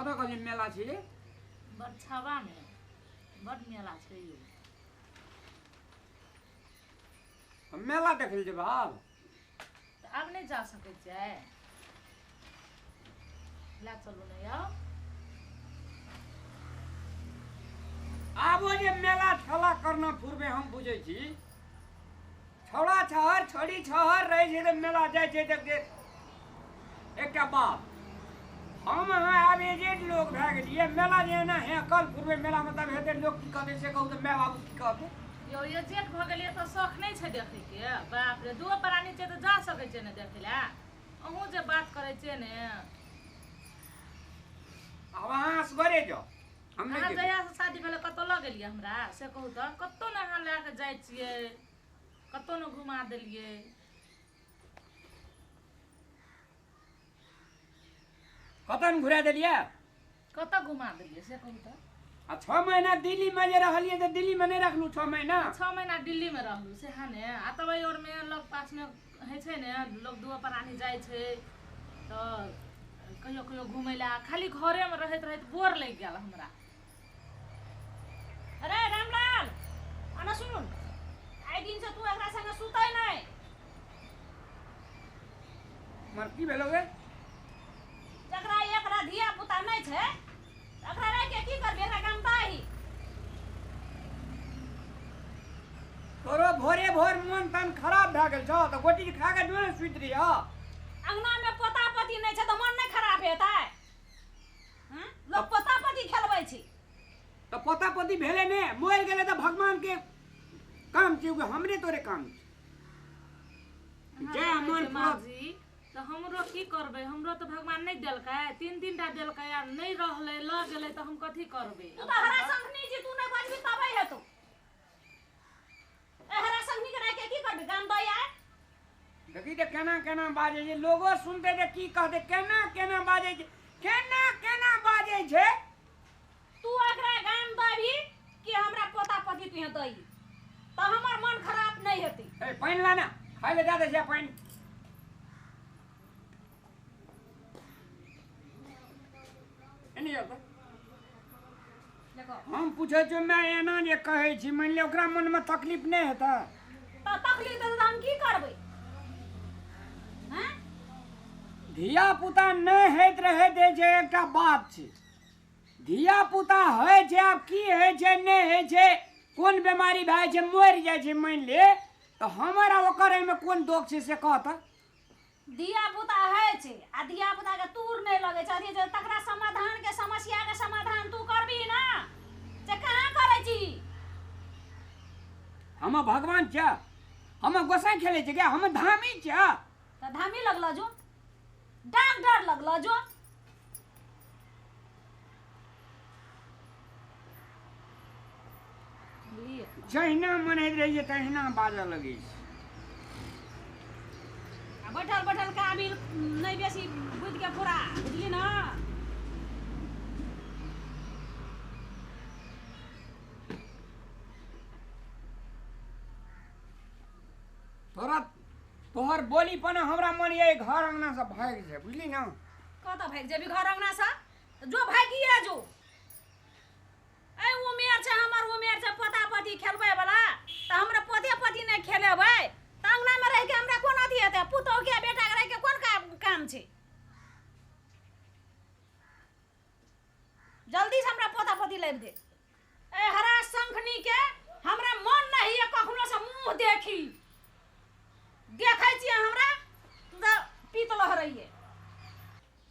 कतऽ कहलियै मेला छै रे? बरछावा में बड मेला छै यौ। हम मेला देखै लए जेबै आब? तऽ आब नहि जा सकै छियै? लए चलू ने यौ। आबो जे मेला ठेला करना फुरबे हम बुझै छी। छौड़ा छहर छोड़ी छहर रहै छै तऽ मेला जाइ छै तऽ एकटा बात, हम अहाँ आब एजेड लोक भए गेलियै, मेला जे एना हे कल फुरबै मेलामे तब हेतै लोक की कहतै से कहू तऽ my बाबू की कहतै? यौ एजेड भऽ गेलियै तऽ शौख नहि छै देखैके। बाप रे, दुओ प्राणी छै तऽ जा सकै छै ने देखै लए। अहूँ जे बात करै छियै ने। आब अहाँ असगरे जाउ, हम नहि अहाँ जेबै। जहियासँ शादी भेलै कतहु लऽ गेलियै हमरा से कहू तऽ? कतहु ने अहाँ लए कऽ जाइ छियै, कतहु ने घुमा देलियै। कतऽ ने घुरा देलियै? कतऽ घुमा देलियै से कहू तऽ? आ 6 महीना दिल्लीमे जे रहलियै तऽ दिल्लीमे नहि रखलहुँ 6 महीना? 6 महीना दिल्लीमे रहलहुँ से ने। आ तब एहि ओरमे लग पासमे होइ छै ने, लोक दुओ प्राणी जाइ छै तऽ कहियो कहियो घुमै लए। खाली घरेमे रहैत रहैत बोर लागि गेल हमरा। अरे रामलाल, आना सुन, आइ दिन से तू एकरा संगे सुतै नहि। मर की भेलौ गे? जकरा एकरा धिया पुता नहि छै तकरा रहि के की करबी? एकरा गाम दही। तोरो भोरे भोर मोन तन खराब भए गेल छौ तऽ गोटी खा के जो ने सुति रहिह। अंगना में पोता पोती नहि छै तऽ मन नहि खराब हेतै? लोक पोता पोती खेलबै छै। तऽ पोता पोती भेलै ने, मरि गेलै तऽ भगवान के काम छै, हमरे तोरे काम छै। जय मन माँ जी, तऽ हमरो की करबै? हमरो तऽ भगवान नहि देलकै, 3-3 टा देलकै आ नहि रहलै, लऽ गेलै तऽ हम कथी करबै? तू तऽ हरा संघनी छी, तू नहि बजबी तबे हेतौ। ए हरा संघनी के राखि के की करबी? गाम दही आय। देखी तऽ केना केना बाजै छै, लोगो सुनतै तऽ की कहतै? केना केना बाजै छै, केना केना बाजै छै। तू एकरा गाम दही कि हमरा पोता पोती तू दही तऽ हमर मन खराब नहि हेतै। ए पानि ला ना, खाइ लए दए दै छै पानि। एने आउ तऽ। देखो, हम पूछै छियौ माय, एना जे कहै छी, मानि लिअ ओकरा मनमे तकलीफ नहि हेतै? तऽ तकलीफ हेतै तऽ हम की करबै? हैं? धिया पुता नहि होइत रहै दै छै एकटा बात छै। धिया पुता होइ छै, आब की होइ छै नहि होइ छै, कोन बेमारी भए जाइ छै, मरि जाइ छै मानि ले, तऽ हमर आ ओकर एहिमे कोन दोख छै से कह तऽ। धिया पुता होइ छै आ धिया पुता के तूर नहि लगै छै, अथी छै, तकरा समाधान के समस्या के समाधान तू करबी ना, से कहाँ करै छी? हम भगवान छियै? हम गोसाइ खेलै छियै क्या? हम धामी छियै? तऽ धामी लगलो जो, डॉक्टर लगलो जो। जहिना मन होइत रहै छै तहिना बाजऽ लगै छै। आ बैठल बैठल काबिल नहि बेसी बुझि के पूरा बुझली ना। तोरा तोहर बोली पर हमरा मन ये घर अंगना से भागि जाय, बुझली ना? कतऽ भागि जेबी घर अंगना से? जो भागिए जो। ए उमेर छै हमर, उमेर छै पोता पोती खेलबै वाला, तऽ हमरा पोते पोती नहि खेलेबै तऽ अंगना मे रहि के हमरा कोन अथी हेतै? पुतोह के बेटा के रहि के कोन काम छै? जल्दी से हमरा पोता पोती लाबि दे। ए हरा शंखनी के हमरा मन नहीं है कखनो से मुँह देखी, देखै छियै हमरा तऽ पीत लहरैये।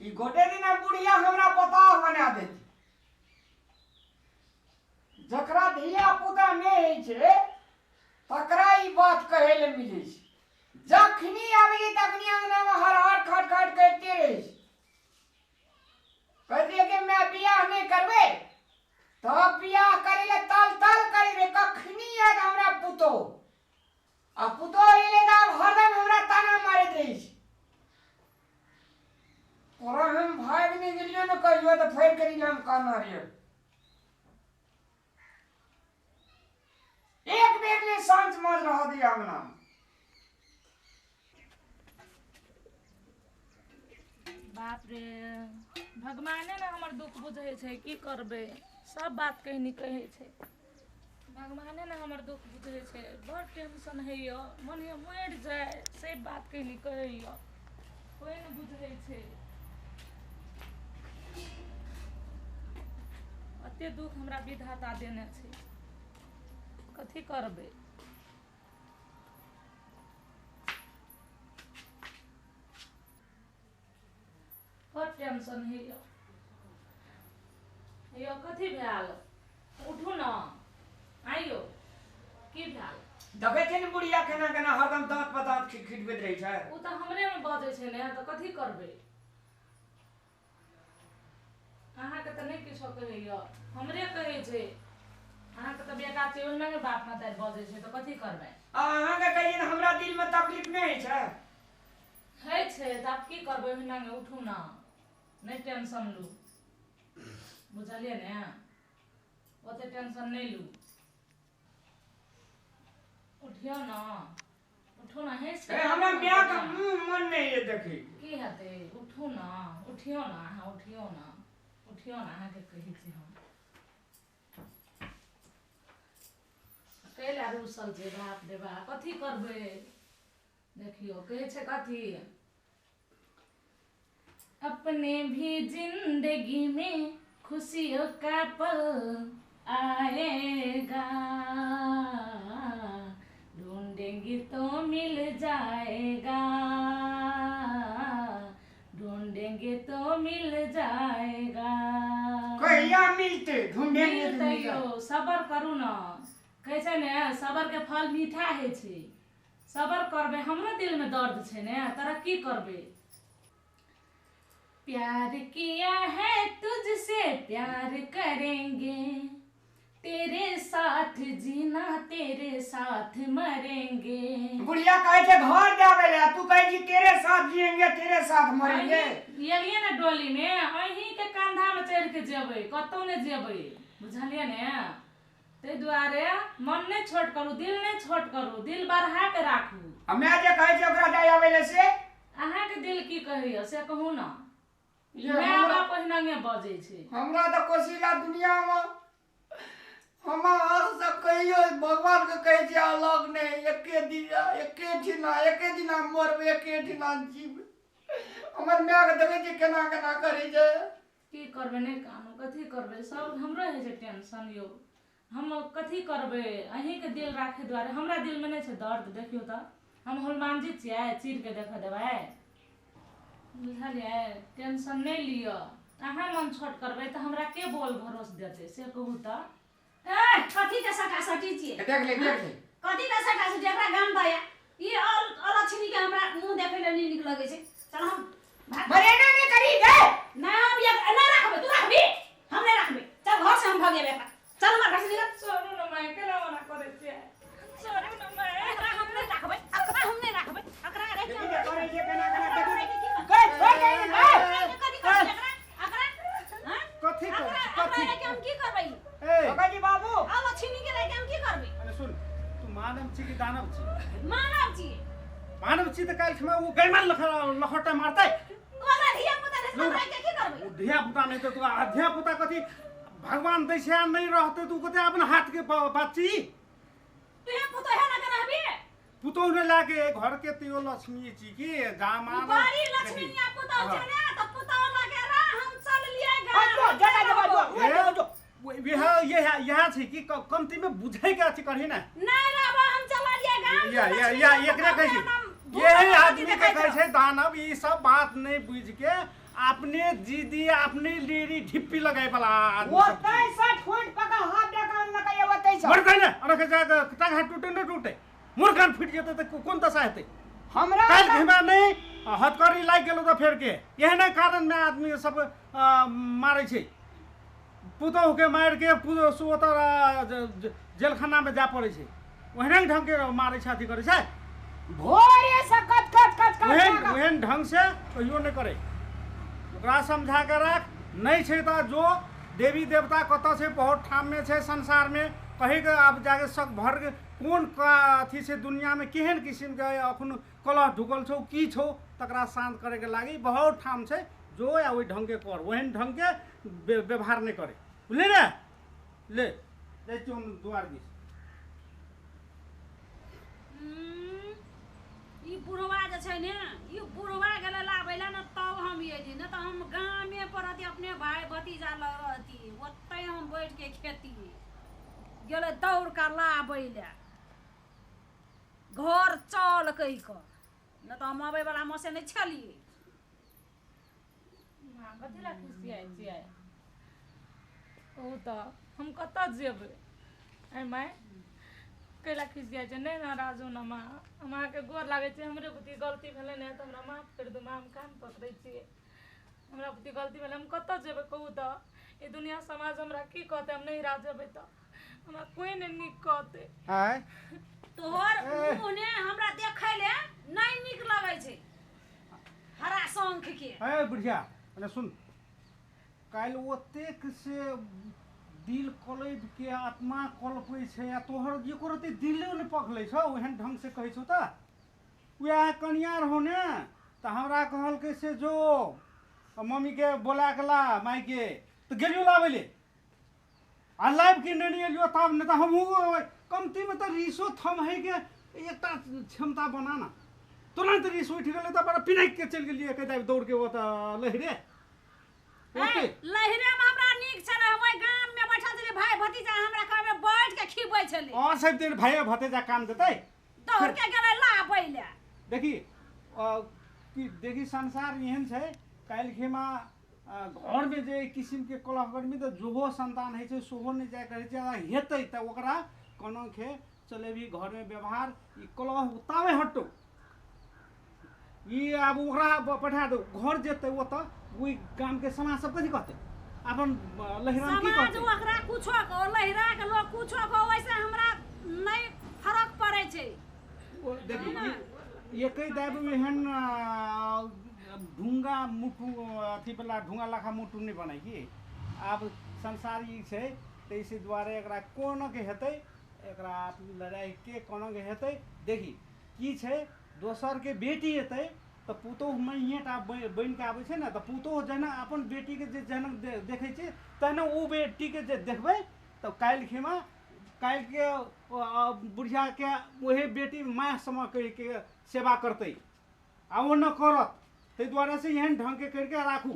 ई गोटे दिना बुढ़िया हमरा बताह बना देती। जकरा धिया पुता नहि होइ छै तकरा ई बात कहै लए मिलै छै। जखनी आबै छै तखनी अंगनामे हर हर खट खट करिते रहै छै। कहलियै कि माय बियाह नहि करबै तऽ बियाह करै लए तल तल करबै, कखनी आयत हमरा पुतोह? आ पुतोह एलै तऽ आब हरदम हमरा ताना मारैत रहै छै। तोरा हम भागि नहि गेलियौ ने कहियो तऽ फेर करी हम कहना रहियौ। एक बेर ने साँझ माँझ रह दिया अंगना। बाप रे, भगवाने ने हमर दुख बुझै छै। की करबै, सब बात कहनी कहै छै। भगवाने ने हमर दुख बुझै छै। बड़ टेंशन होइए, मन होइए मरि जाय, से बात कहनी कहैए, कोइ नहि बुझै छै। एते दुख हमरा विधाता देने छै, कथी करबै। बड़ टेंशन होइए। यौ, कथी भेल? उठू ने। आइयो, की भेल? देखै छै ने बुढ़िया केना केना हरदम दाँत पर दाँत खिटखिटबैत रहै छै। ओ तऽ हमरेमे बजै छै ने, तऽ कथी करबै? अहाँके तऽ नहि किछो कहैए, हमरे कहै छै। अहाँके तऽ बेटा छै, ओहिना ने बाप महतारि बजै छै, तऽ कथी करबै? आ अहाँके कहियै ने, हमरा दिलमे तकलीफ नहि होइ छै? होइ छै, तऽ आब की करबै? ओहिना ने। उठू ने, नहि टेंशन लू, बुझलियै ने? ओते टेंशन नहि लू। उठियौ ने, उठू ने, हँसि ए, हमरा मायके मुँह मन नहि ये देखै। की हेतै? उठू ने, उठियौ ने अहाँ, उठियौ ने, उठियौ ने। अहाँके कहै छी हम, कैला रूसल छै? बाप रे बाप, कथी करबै? देखियौ, कहै छै कथी, अपने भी जिंदगी में खुशियों का पल आएगा, ढूंढेंगी तो मिल जाएगा, ढूंढेंगे तो मिल जाएगा। कहिया मिलते? ढूंढेंगे तो मिलतै। मिल जाए। यौ, सबर करू ने। कहै छै ने, सबर के फल मीठा होइ छै। सबर करबै। हमरो दिलमे दर्द छै ने, तरक्की करबै। प्यार किया है तुझसे, प्यार करेंगे, तेरे साथ जीना, तेरे साथ मरेंगे। बुढ़िया कहै छै घर जावे ले, तू कहै छी तेरे साथ जिएंगे, तेरे साथ मरेंगे। एलियै ने डोली में, अहीं के कंधा में चढ़ के जेबै, कतौ नहि जेबै, बुझलियै ने? ताहि दुआरे मन नहि छोट करू, दिल नहि छोट करू, दिल बढ़ा के राखू। आ माय जे कहै छै ओकरा जाय आबै ले से? अहाँके दिल की कहैया, से कहू ने। ये माय हमरा बाप ओहिनांगे बजै छै। हमरा तऽ कोशिला दुनिया में हम अहाँ कहियो भगवान के कहै छियै अलग नहि, एके दिन, एके ठिना, एके दिना मरबै, एके ठिना जीबै। हमर मायके देखै छियै केना केना करै छै। की करबै? नहि कानू, कथी करबै? सब हमरो होइ छै टेंशन यौ। हम कथी करबै? अहीँके दिल राखै दुआरे हमरा दिलमे नहि छै दर्द? देखियौ तऽ, हम हनुमानजी छियै, चीर के देखऽ देबै? बुझलियै? टेंशन नहि लिअ। अहाँ मन छोट करबै तऽ हमरा के बोल भरोस देतै, से कहू तऽ। ए, कथी के सटा सटी छियै? देख ले, देख ले। कथी के सटा सटी? एकरा गाम दया ई और अलक्षणी के हमरा मुंह देखै ले नहि नीक लगै छै। चल, हम भाग। मरेना नहि करी गे। ना, हम ये नहि राखबै। तू राखबी? हम नहि राखबै। चल, घर से हम भगेबै एकरा। चल, हमर घर से निकल। छोड़ू ने माय, केना ओना करै छियै? छोड़ू ने माय। एकरा हम नहि राखबै, एकरा हम नहि राखबै, एकरा राखि देखी जे करै छै केना केना, देखी। की गै, छोड़ दे गै। कथी करै छै एकरा? एकरा, हाँ? कथी करै एकरा छी? एकरा कथी? राखि हम की करबै? ए। भगत जी बाबू। अलक्षणी के राखि हम की करबै? अरे सुन, तू मानव छी कि दानव छी? मानव छी। मानव छी तऽ काल्हि खमा ओ गैमान लखटा मारतै। तू एकरा धिया पुता नहि लू। राखि के की करबै? ओ धिया पुता नहि तऽ तू आ धिया पुता कथी भगवान दै छै आ नहि रहतै तऽ ओ कते अपन हाथके बात छी। तू हे पुतोह है ना के रहबी? पुतोह ने लए के घर के तैयो लक्ष्मी छी कि जामा। बड़ी लक्ष्मी या पुतोह छै ने, तऽ पुतोह लगे रह, हम चल लिए गाम। जो जगह जगह जो ए, जो जो। वएह यह यह छै कि कमतीमे बुझैके अथी करही ने। नहि रहबो, हम चल लिए गाम। या या या एकरे कहै छै, यही आदमी के कहै छै दानव। ई सब बात नहीं बुझ के अपने जीदी अपने लीरी ढिप्पी लगाए वाला आदमी वो सब छै। तैसा ठोंठ पका हाथ डका लगा वो तैसा। मरतै ने, अरे जा के टांग हाथ टूटे न टूटे, मुर्खान फुटि जेतै तऽ कोन दशा हेतै? हमरा काल्हि घुमा नहि हथकड़ी लागि गेलौ तऽ फेर के एहने कारणमे आदमी सब मारै छै। पुतोहुके मारि के ओतऽ जेलखानामे जाय पड़ै छै। ओहने ढंगके मारै छै, अथी करै छै। भोरे से कच कच कच कच। ओहन ओहन ढंग से कहियो नहि करै। ओकरा समझा के राख, नहि छै तऽ जो देवी देवता कतऽ छै, बहुत ठाममे छै संसारमे। कहीके आब जाके शक भर के कोन का अथी छै, दुनियामे केहन किसिमके अखन कलह ढुकल छौ, की छौ, तकरा शान्त करैके लागि बहुत ठाम छै। जो आ ओहि ढङ्गके कर, ओहन ढङ्गके व्यवहार नहि करे, बुझली ने। ले जाइ छी हम दुआर दिस। ई बुढ़वा जे छै ने, ई बुढ़वा गेलै लाबै लए ने तब हम एली, नहि तऽ हम गामे पर रहती, अपने भाय भतीजा लग रहती, ओतहि हम बैठ के खेती। गेलै दौड़ कऽ लाबै लए, घर चल कहि कऽ, नहि तऽ हम अबै वला मे से नहि छलियै। माँ कथी लए खिसियाइ छियै? कहू तऽ हम कतऽ जेबै? आइ माय कैला खिसियाइ छै? नहि नाराज हो ने माँ, हम अहाँके गोर लागै छी। हमरे बुद्धि गलती भेलै ने तऽ हमरा माफ करि दू माँ, हम कान पकड़ै छियै। हमरा बुद्धि गलती भेलै, हम कतऽ जेबै कहू तऽ? ई दुनिया समाज हमरा की कहतै? हम नहिरा जेबै तऽ हमरा कोइ नहि नीक कहतै। आँय तोहर मुँह ने हमरा देखै ले नहि नीक लगै छै, हरा शंख के। ए बुढ़िया, अने सुन, काल्हि ओतेक से दिल कलपि के आत्मा कलपै छै आ तोहर एको रत्ती दिलो नहि पखलै छौ, ओहन ढङ्ग से कहै छौ तऽ। वएह कनिया रहौ ने तऽ हमरा कहलकै से जो मम्मीके बोला के ला मायके, तऽ गेलियो लाबै ले आ लाबि के नेने एलियो। तब नहि तऽ हमहूँ कमतीमे तऽ रिसो थमहैके एकटा क्षमता बना ना। तुरन्त रिस उठि गेलै तऽ बड़ा पिनाकि के चलि गेलियै एके दाबि दौड़ के ओतऽ लहिरे। लहिरे में हमरा नीक छलै, हम ओहि गाम में बैठल छलियै, भाय भतीजा हमरा घर में बैठ के खिबै छलै। और सब दिन भाई भतीजा काम देतै? दौड़ के गेलै लाबै ले। देखी कि देखी संसार एहन छै, काल्हि खेमा घरमे जे किसिमके कलह गर्मी तऽ जोहो संतान होइ छै सेहो नहि जाय करै छै, आ हेतै तऽ ओकरा कोनो खे चलेबही घरमे व्यवहार, ई कलह ताबे हटौ। ई आब ओकरा पठा दौ, घर जेतै ओतऽ ओहि गामके समाज सब कथी कहतै? अपन लहिराम की समाज कहतै? ओकरा कुछो कहो, लहिरा के लोग कुछो कहो, वैसे हमरा नहि फरक पड़ै छै। देखी एकै दाबि एहन ढुङ्गा मुटु अथी वाला ढुङ्गा लाखा मुटु नहि बनाइ कि। आब संसार ई छै, ताहि दुआरे एकरा कोनो के हेतै, एकरा लड़ाइके कोनो के हेतै। देखी की छै, दोसरके बेटी एतै तऽ पुतोहु माइएटा बनि कऽ आबै छै ने, तऽ पुतोहु जेना अपन बेटीके जे जेना देखै छै तहिना ओ बेटीके जे देखबै तऽ काल्हि खेमा काल्हिके बुढ़ियाके ओहे बेटी माय सम कहिके सेवा करतै आ ओ न करत। ताहि दुआरे से एहन ढङ्गके करिके राखू।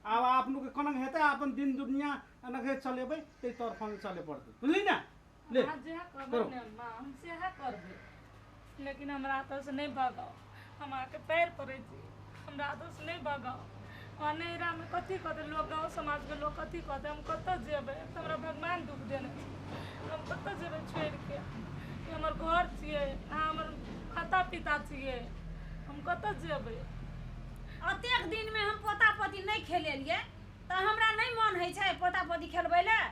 आब अपनोके कोना हेतै, अपन दिन दुनिया एना चलेबै ताहि तरफमे चले पड़तै, बुझली ने। ले अहाँ जएह कहबै ने माँ, हम सएह करबै, लेकिन हमरा हाथसँ नहि भगाउ। हम अहाँके पैर पड़ै छी, हमरा हाथसँ नहि भगाउ। वहाँ नैहरामे कथी कहतै लोक, गाँव समाजके लोक कथी कहतै? हम कतऽ जेबै? तऽ हमरा भगवान दुख देने छै, हम कतऽ जेबै छोड़िके? ई हमर घर छियै, अहाँ हमर माता पिता छियै, हम कतऽ जेबै? अतेक दिन में हम पोता पोती नहि खेलेलियै तऽ हमरा नहि मन होइ छै पोता पोती खेलबै लए।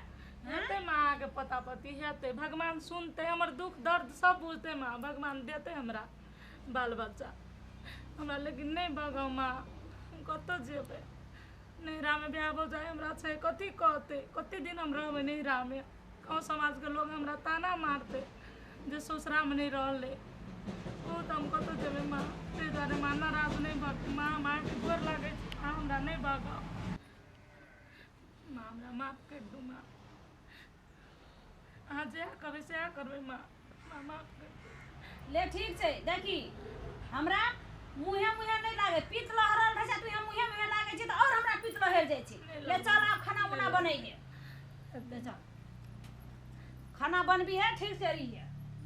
हेतै माँ अहाँके पोता पोती, हेतै, भगवान सुनतै हमर दुख दर्द सब बुझतै माँ, भगवान देतै हमरा बाल बच्चा हमरा, लेकिन नहि भगाउ माँ। हम कतऽ जेबै? नैहरामे बियाह भौजाइ हमरा छै, कथी कहतै? कते दिन हम रहबै नैहरामे? गाँव समाजके लोग हमरा ताना मारतै जे ससुरामे नहि रहलै। कहू तऽ हम कतऽ जेबै माँ? ताहि दुआरे माँ नाराज नहि भऽ माँ, हम अहाँके गोर लागै छी माँ, हमरा नहि भगाउ माँ, हमरा माफ करि दू माँ। अहाँ जएह कहबै सएह करबै माँ, माँ माफ करि दू। ले ठीक छै, देखी हमरा मुँहे मुँहे नहि लागै, पित्त लहरल रहै छै, तू मुँहे मुँहे लागै छै तऽ आओर हमरा पित्त लहरि जाइ छै। ले चल आब खाना उना बनैहे, ले चल खाना बनबी है, ठीक से रहिए।